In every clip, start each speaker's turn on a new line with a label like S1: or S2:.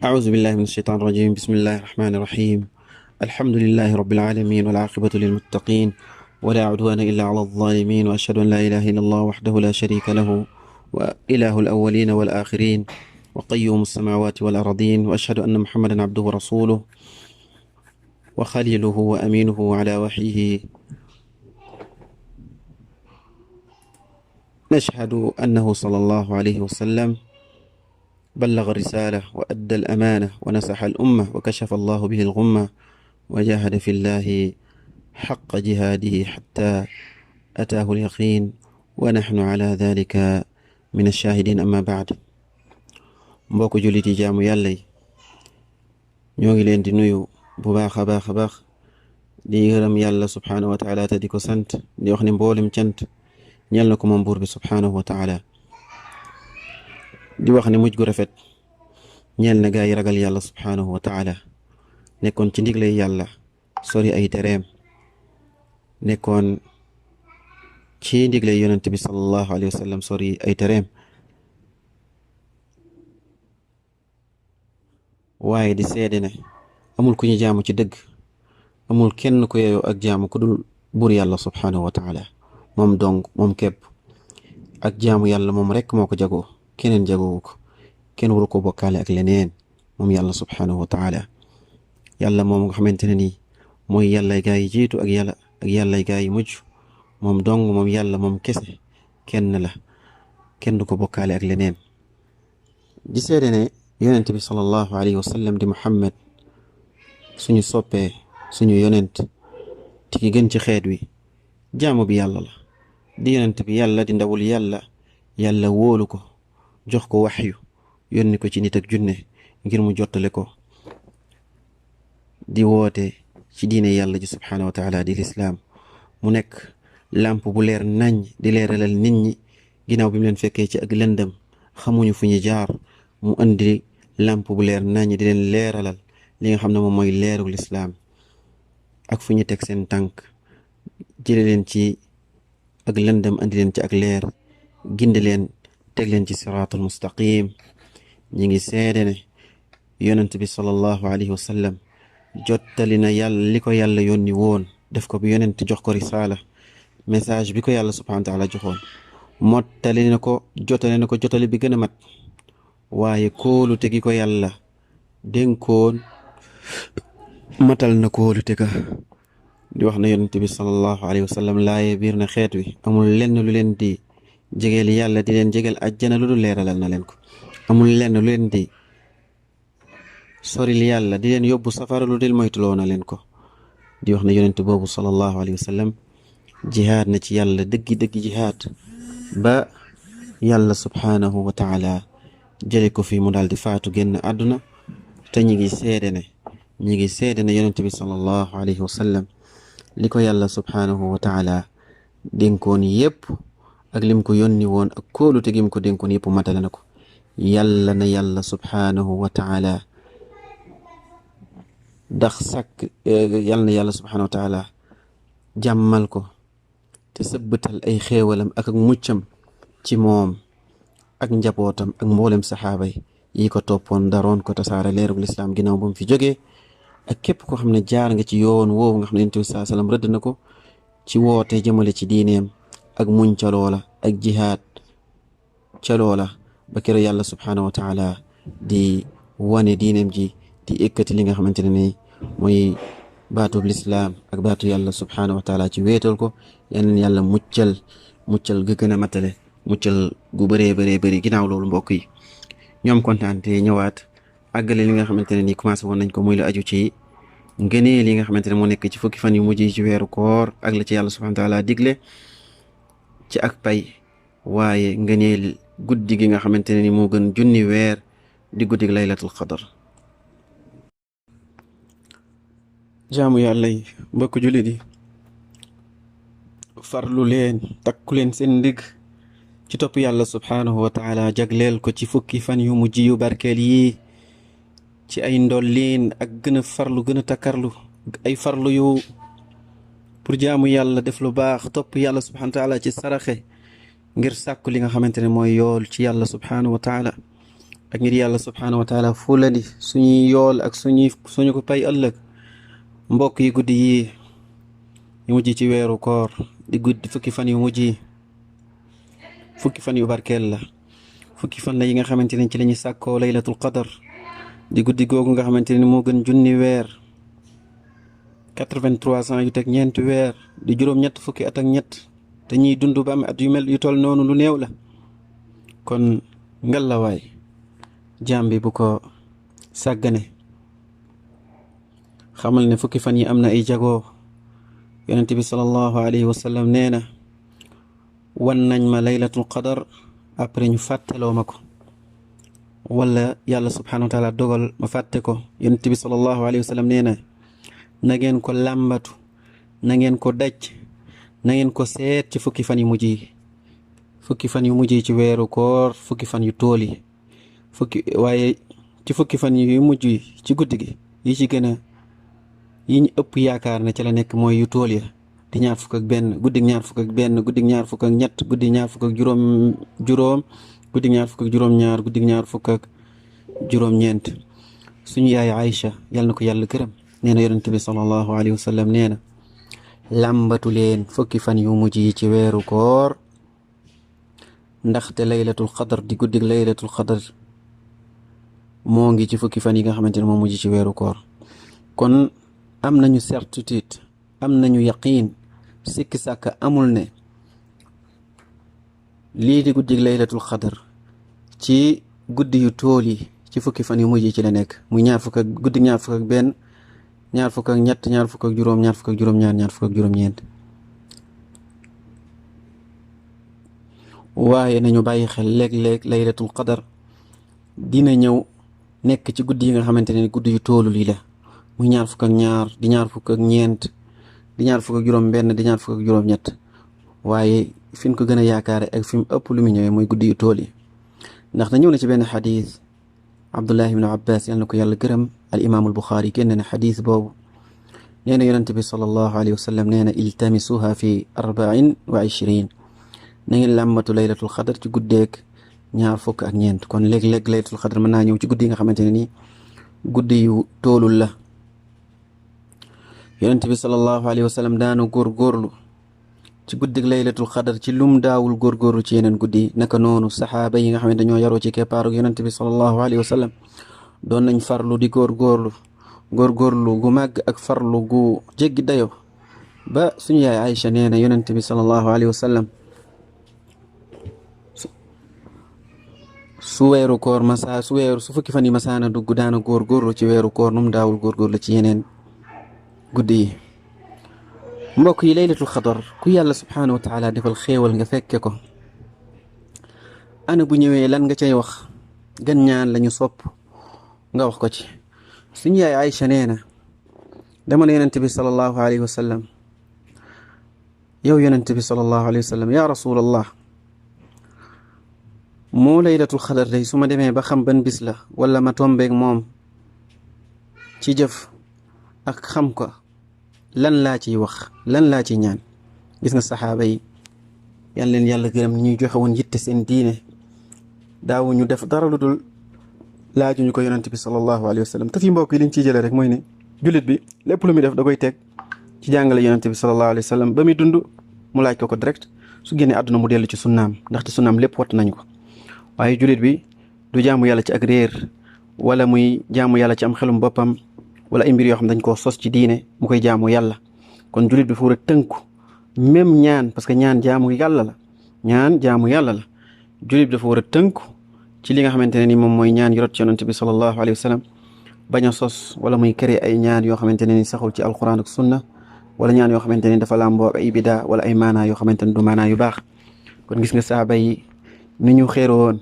S1: أعوذ بالله من الشيطان الرجيم. بسم الله الرحمن الرحيم. الحمد لله رب العالمين والعاقبة للمتقين ولا عدوان إلا على الظالمين، وأشهد أن لا إله إلا الله وحده لا شريك له وإله الأولين والآخرين وقيوم السماوات والأرضين، وأشهد أن محمدا عبده ورسوله وخليله وأمينه على وحيه. نشهد أنه صلى الله عليه وسلم بلغ الرسالة وأدى الأمانة ونصح الأمة وكشف الله به الغمة وجاهد في الله حق جهاده حتى أتاه اليقين، ونحن على ذلك من الشاهدين. أما بعد، mbokk jullit yi jaamu yàlla yi, ñoo ngi leen di nuyu bu baax a baax di gërëm yàlla subhaanahu wa taala te di ko sant, di wax ne mboolem cant ñeel na ko moom buur bi subhaanahu wa taala. di wax ne mujj gu rafet ñeel na gaa yi ragal yàlla subhaanahu wa taala, nekkoon ci ndiglay yàlla sori ay tereem, nekkoon ci ndiglay yonent bi sallallahu alayhi wa sallam sori ay tereem, waaye di seede ne amul ku ñu jaamu ci dëgg, amul kenn ku yeyoo ak jaamu ku dul buur yàlla subhaanahu wa taala. moom dong, moom képp ak jaamu yàlla moom rekk moo ko jagoo, keneen jagoowu ko, kenn waru ko bokkaale ak leneen moom yàlla subhaanahu wa taala. yàlla moom nga xamante ne nii mooy yàllay gaa yi jiitu ak yàllay gaa yi mujj, moom dong, moom yàlla moom kese kenn la, kenn du ko bokkaale ak leneen. di seede ne yonent bi sallallahu alayhi wa sallam di Muhammad, suñu soppee, suñu yonent ti ki gën ci xeet wi, jaamu bi yàlla la, di yonent bi yàlla, di ndawul yàlla, yàlla wóolu ko, jox ko waxyu, yónni ko ci nit ak junne ngir mu jottale ko, di woote ci diine yàlla ji subhaanahu wa taala di lislaam. mu nekk làmp bu leer nañ di leeralal nit ñi ginnaaw bi mu leen fekkee ci ak lëndëm, xamuñu fu ñu jaar, mu indi làmp bu leer nañ di leen leeralal li nga xam ne moom mooy leeru lislaam ak fu ñu teg seen tànk, jële leen ci ak lëndëm andi leen ci ak leer, gindi leen teg leen ci siraatul mustaqim. ñi ngi seede ne yonent bi sallallahu alayhi wa sallam jottali na yàlla li ko yàlla yónni woon, def ko bi yonent, jox ko risaala, message bi ko yàlla subhaanahu wa taala joxoon, mottali na ko, jotale na ko jotale bi gën a mat. waaye kóolute gi ko yàlla dénkoon matal na kóolute ga. di wax na yonent bi sallallahu alayhi wa sallam laaye biir na xeet wi amul lenn lu leen di jegeel yàlla, di leen jegeel àjjana lu dul leeralal na leen ko. amul lenn lu leen di soril yàlla, di leen yóbbu safara lu dul moytuloo na leen ko. di wax na yonent boobu sallallahu alayhi wa sallam jihaad na ci yàlla dëggi jihaad ba yàlla subhaanahu wa taala jële ko fi mu daal di faatu génn àdduna. te ñi ngi seede ne yonent bi sallallahu alayhi wa sallam li ko yàlla subhaanahu wa taala dénkoon yépp ak lim ko yónni woon ak kóolute gim ko dénkoon yépp matale na ko. yàlla na yàlla subhaanahu wa taala yàlla na yàlla subhaanahu wa taala jàmmal ko te sëbbatal ay xéewalam ak muccam ci moom ak njabootam ak mboolem saxaaba yi ko toppoon daroon ko tasaare leerug lislaam ginnaaw ba mu fi jógee, ak képp koo xam ne jaar nga ci yoon woowu nga xam ne yonent bi sallallahu alayhi wa sallam rëdd na ko ci woote jëmale ci diineem ak muñ ca loola ak jihaad ca loola ba kero yàlla subhaanahu wa taala di wane diineem ji, di ekkati li nga xamante ne ni mooy baatub lislaam ak baatu yàlla subhaanahu wa taala ci wéetal ko. yeneen yàlla muccal ga gën a matale, muccal gu bëree bëri. ginnaaw loolu mbokk yi, ñoom kontaan te ñëwaat àggale li nga xamante ne nii commencé woon nañ ko, muy lu aju ci ngënee li nga xamante ne moo nekk ci fukki fan yu mujj yi ci weeru koor ak la ci yàlla subhaanahu wa taala digle ci ak pay. waaye ngëneel guddi gi nga xamante ne ni moo gën junni weer di guddi laylatul qadar. jaamu yàlla yi, mbokk jullit yi, farlu leen, takku leen seen ndigg ci topp yàlla subhaanahu wa taala, jagleel ko ci fukki fan yu mujj yu barkeel yi ci ay ndolliin ak gën a farlu, gën a takkarlu, ay farlu yu pour jaamu yàlla, def lu baax, topp yàlla subhaanahu wa taala ci saraxe ngir sàkku li nga xamante ne mooy yool ci yàlla subhaanahu wa taala. ak ngir yàlla subhaanahu wa taala fulandi suñuy yool ak suñu ko pay ëllëg. mbokk yi guddi yi yu mujj ci weeru koor di guddi fukki fan yu mujj yi fukki fan yu barkeel la, fukki fan la yi nga xamante ne ci la ñuy sàkkoo laylatul qadar di guddi googu nga xamante ne moo gën junni weer 83 ans yu teg ñeenti weer di juróom-ñett fukki at ak ñett te ñuy dund ba am at yu toll noonu lu néew la. kon ngalawaay jaam bi bu ko sàggane, xamal ne fukki fan yi am na ay jagoo. yonent bi sallallahu alayhi wa sallam nee na wan nañ ma laylatul qadar après ñu fàtteloo ma ko, wala yàlla subhanahu wa taala dogal ma fàtte ko. yonent bi sallallahu alayhi wa sallam nee na na ngeen ko làmbatu, na ngeen ko daj, na ngeen ko seet ci fukki fan yu mujj yi, fukki fan yu mujj yi ci weeru koor, fukki fan yu tool yi waaye ci fukki fan yu mujj yi ci guddi gi yi ci gën a yi ñu ëpp yaakaar ne ci la nekk mooy yu tool ya di ñaar fukk ak benn, guddi ñaar fukk ak benn, guddi ñaar fukk ak ñett, guddi ñaar fukk ak juróom guddi ñaar fukk ak juróom-ñaar, guddi ñaar fukk ak juróom-ñeent. suñu yaay Aïcha yal na ko yàlla gërëm nee na yonent bi sallallahu alayhi wa sallam nee na làmbatu leen fukki fan yu mujj yi ci weeru koor, ndaxte laylatul qadar di guddi laylatul qadar moo ngi ci fukki fan yi nga xamante ne moo mujj ci weeru koor. kon am nañu certitude, am nañu yaqiin, sikki sàkk amul ne lii di guddi laylatul qadar ci guddi yu tool yi ci fukki fan yu mujj ci la nekk, muy guddi ñaar fukk ak benn, ñaar fukk ak ñett, ñaar fukk ak juróom, ñaar fukk ak juróom-ñaar, ñaar fukk ak juróom-ñeent. waaye nañu bàyyi xel léeg-léeg laylatul qadar dina ñëw nekk ci guddi yi nga xamante ne guddi yu toolu lii la, muy ñaar fukk ak ñaar, di ñaar fukk ak ñeent, di ñaar fukk ak juróom benn, di ñaar fukk ak juróom ñett. waaye fi ñu ko gën a yaakaare ak fi mu ëpp lu mu ñëwee mooy guddi yu tool yi. ndax na ñëw na ci benn xadis Abdullah ibn Abbas yal na ko yàlla gërëm, al imaamul Buxaari génne na xadis boobu. nee na yonent bi sallallahu alayhi wa sallam nee na iltamisuha fi 24, na ngeen làmbatu laylatul xadar ci guddeeg ñaar fukk ak ñeent. kon léeg-léeg laylatul xadar mën naa ñëw ci guddi yi nga xamante ne nii guddi yu toolul la. yonent bi sallallahu alayhi wa sallam daana góorgóorlu ci guddig laylatul xadar ci lum daawul góorgóorlu ci yeneen guddi. naka noonu saxaaba yi nga xam ne dañoo yaroo ci keppaaru yonent bi sallallahu alayhi wa sallam doon nañ farlu di góorgóorlu gu màgg ak farlu gu jéggi dayo ba suñu yaay Aïcha nee na yonent bi sallallahu alayhi wa sallam su weeru koor su fukki fan yi masaana dugg daana góorgóorlu ci weeru koor num daawul góorgóorlu ci yeneen guddi yi. mbokk yi laylatul xadar ku yàlla subhaanahu wa taala defal xéewal nga fekke ko, ana bu ñëwee lan nga cay wax, gën ñaan lañu sopp nga wax ko ci. suñu yaay Aïcha nee na dama la yonent bi sallallahu alayhi wa sallam, yow yonent bi sallallahu alayhi wa sallam, yaa rasulallah, moo laylatul xadar day su ma demee ba xam ban bis la wala ma tombeeg moom ci jëf ak xam ko, lan laa ciy wax, lan laa ciy ñaan. gis nga saxaaba yi yal leen yàlla gërëm ni ñuy joxe woon yitte seen diine, daawuñu def dara lu dul laajuñu ko yonent bi sallallahu alayhi wa sallam. te fi mbokk yi liñ ciy jëlee rek mooy ne jullit bi lépp lu muy def da koy teg ci jàngale yonent bi sallallahu alayhi wa sallam. ba muy dund mu laaj ko direct, su génnee àdduna mu dellu ci sunnaam, ndaxte sunnaam lépp wat nañ ko. waaye jullit bi du jaamu yàlla ci ak réer, wala muy jaamu yàlla ci am xelum boppam, wala ay mbir yoo xam dañ koo sos ci diine mu koy jaamu yàlla. kon jullit bi fu war a tënku même ñaan, parce que ñaan jaamu yàlla la, ñaan jaamu yàlla la. jullit bi dafa war a tënku ci li nga xamante ne ni moom mooy ñaan yu rot ci yonent bi sallallahu alayhi wa sallam, bañ a sos wala muy créer ay ñaan yoo xamante ne ni saxul ci alquran ak sunna, wala ñaan yoo xamante ne dafa làmboo ay bidaa wala ay maanaa yoo xamante ne du maanaa yu baax. kon gis nga saaba yi ni ñu xéeroon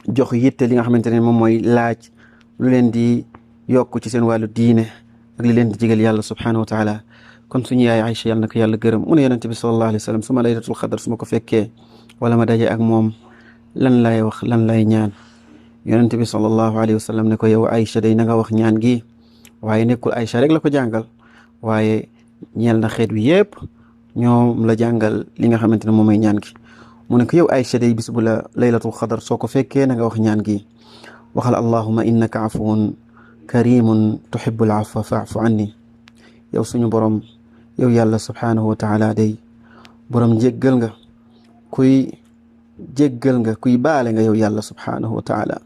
S1: jox yitte li nga xamante ne moom mooy laaj lu leen di yokk ci seen wàllu diine ak li leen di jigal yàlla subhanahu wa taala. kon suñu yaay Aïcha yàlla na ko yàlla gërëm, mu ne yonent bi sallallahu alayhi wa sallam su ma laylatul xadar su ma ko fekkee wala ma daje ak moom lan lay wax, lan lay ñaan. yonent bi sallallahu alayhi wa sallam ne ko yow Aïcha day na nga wax ñaan gi, waaye nekkul Aïcha rek la ko jàngal, waaye ñeel na xeet wi yépp ñoom la jàngal li nga xamante ne moom mooy ñaan gi. mu ne ko yow Aïcha day bis bu la laylatul xadar soo ko fekkee na nga wax ñaan gi, waxal allahuma innaka afuwun karimun tuhibbul afwa fa'fu anni. yow suñu borom yow yàlla subhanahu wa taala day borom jéggal nga kuy baale nga yow yàlla subhanahu wa taala,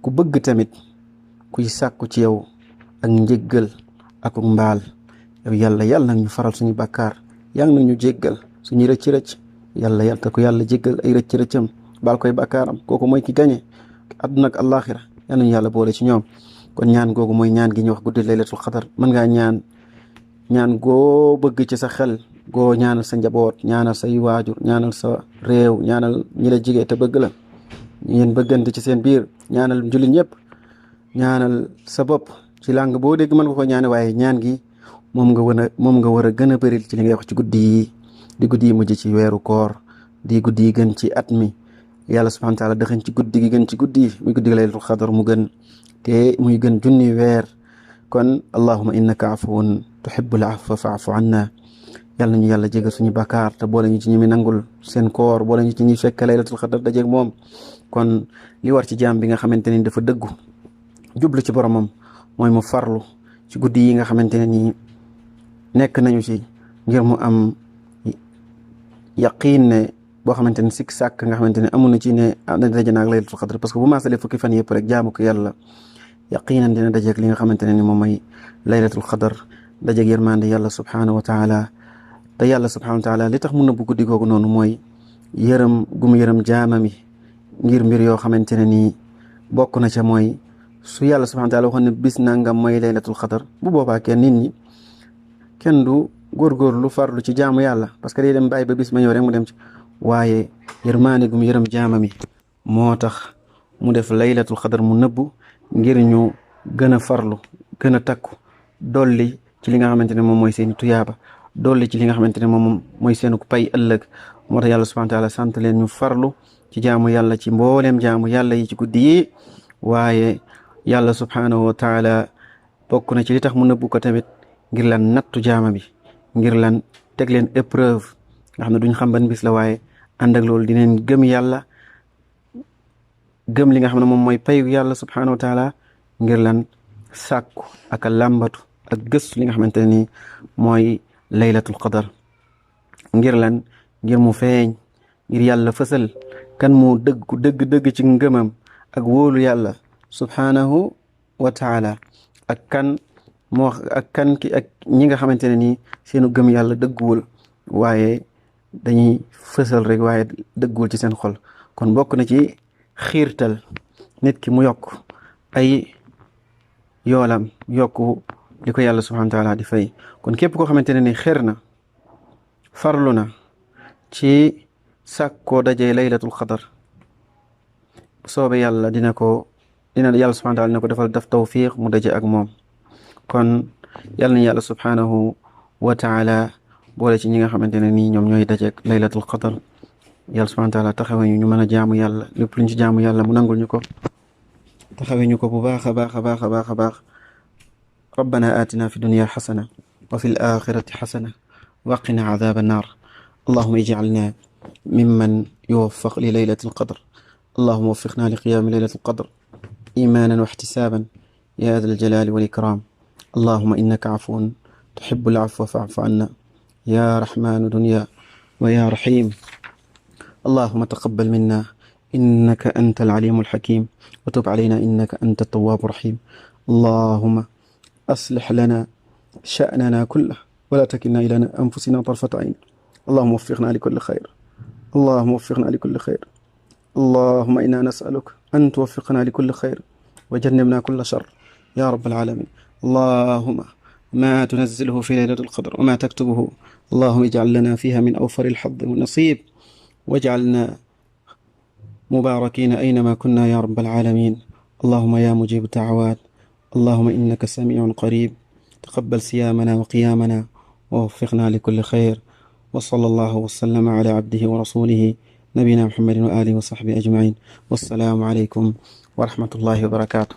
S1: ku bëgg tamit kuy sàkku ci yow ak njéggal ak mbaal. yow yàlla nag ñu faral suñu bàkkaar, yàlla nag ñu jéggal suñu rëcc yàlla te ku yàlla jéggal ay rëccam baal koy bàkkaaram, kooku mooy ki gañe àdduna ak àllaaxira. yàlla nañu yàlla boole ci ñoom. kon ñaan googu mooy ñaan gi ñu wax guddi laylatul xadar. mën ngaa ñaan goo bëgg ci sa xel, goo ñaanal sa njaboot, ñaanal say waajur, ñaanal sa réew, ñaanal ñi la jigee te bëgg la, ngeen bëggante ci seen biir, ñaanal jullit ñëpp, ñaanal sa bopp. ci làng boo dégg mën nga ko ñaane, waaye ñaan gi moom nga war a gën a bëril ci li ngay wax ci guddi yi, di guddi yi mujj ci weeru koor, di guddi yi gën ci at mi. yàlla subhanahu wa taala dëxañ ci guddi gi gën ci guddi yi, muy guddi gi laylatul xadar mu gën te muy gën junni weer. kon allahuma innaka afuwun tuhibbul afwa fa'fu anna. yàlla nañu yàlla jégal suñu bàkkaar te boole ñu ci ñi mi nangul seen koor, boole ñu ci ñi fekk laylatul xadar dajeeg moom. kon li war ci jaam bi nga xamante ne dafa dëggu jublu ci boromam mooy mu farlu ci guddi yi nga xamante ne nii nekk nañu ci, ngir mu am yaqiin ne boo xamante ne sikk sàkk nga xamante ne amu na ci ne daje naag laylatul xadar. parce que bu maasalee fukki fan yëpp rek jaamu ko yàlla yaqiinan dina dajeeg li nga xamante ne ni moom mooy laylatul xadar, dajeeg yërmande yàlla subhanahu wa taala. te yàlla subhanahu wa taala li tax mun na bu guddi googu noonu mooy yërëm jaamami ngir mbir yoo xamante ne nii bokk na ca mooy su yàlla subhanahu wa taala waxoon ne bis nangam mooy laylatul xadar, bu boobaa kenn du góorgóorlu farlu ci jaamu yàlla, parce que day dem bàyyi ba bis ma ñëw rek mu dem ci. waaye yërmaane gu mu yërëm jaamami moo tax mu def laylatul xadar mu nëbbu ngir ñu gën a farlu, gën a takku, dolli ci li nga xamante ne moom mooy seeni tuyaaba, dolli ci li nga xamante ne moom mooy seenu pay ëllëg. moo tax yàlla subhanahu wa taala sant leen ñu farlu ci jaamu yàlla ci mbooleem jaamu yàlla yi ci guddi yi. waaye yàlla subhanahu wa taala bokk na ci li tax mu nëbbu ko tamit ngir lan nattu jaama bi, ngir lan teg leen épreuve nga xam ne duñ xam ban bis la, waaye ànd ak loolu dineen gëm yàlla, gëm li nga xam ne moom mooy payu yàlla subhanahu wa taala, ngir lan sàkku ak a làmbatu ak gëstu li nga xamante ne nii mooy laylatul qadar. ngir lan ngir mu feeñ, ngir yàlla fësal kan moo dëgg ci ngëmam ak wóolu yàlla subhanahu wa taala, ak kan ñi nga xamante ne nii seenu gëm yàlla dëgguwul, waaye dañuy fësal rek waaye dëgguwul ci seen xol. kon bokk na ci xiirtal nit ki mu yokk ay yoolam, yokk li ko yàlla subhanahu wa taala di fay. kon képp koo xamante ne ni xër na, farlu na ci sàkkoo dajee laylatul xadar, bu soobee yàlla yàlla subhanahu wa taala dina ko defal daf tawfiq mu daje ak moom. kon yàlla na yàlla subhanahu wa taala boole ci ñi nga xamante ne nii ñoom ñooy dajeeg laylatul qadar. yàlla subhanahu wa taala taxawee ñu mën a jaamu yàlla, lépp luñ ci jaamu yàlla mu nangul ñu ko, taxawee ñu ko bu baax a baax. rabbana atina fi dunya xasana wa fi l axirati xasana wa qina adaba annar. allahuma ijcalna mimman yuwaffaq li laylatil qadr. allahuma waffiqna li qiyaami laylatil qadr imanan wa ixtisaaban ya dal jalali wal ikram. allahuma innaka afuwun tuhibu al afwa fa'fu anna ya rahmanu dunya wa ya rahim. اللهم تقبل منا إنك أنت العليم الحكيم وتب علينا إنك أنت التواب الرحيم. اللهم أصلح لنا شأننا كله ولا تكلنا إلى أنفسنا طرفة عين. اللهم وفقنا لكل خير. اللهم إنا نسألك أن توفقنا لكل خير وجنبنا كل شر يا رب العالمين. اللهم ما تنزله في ليلة القدر وما تكتبه اللهم اجعل لنا فيها من أوفر الحظ والنصيب واجعلنا مباركين أينما كنا يا رب العالمين. اللهم يا مجيب الدعوات اللهم إنك سميع قريب تقبل صيامنا وقيامنا ووفقنا لكل خير. وصلى الله وسلم على عبده ورسوله نبينا محمد وآله وصحبه أجمعين. والسلام عليكم ورحمة الله وبركاته.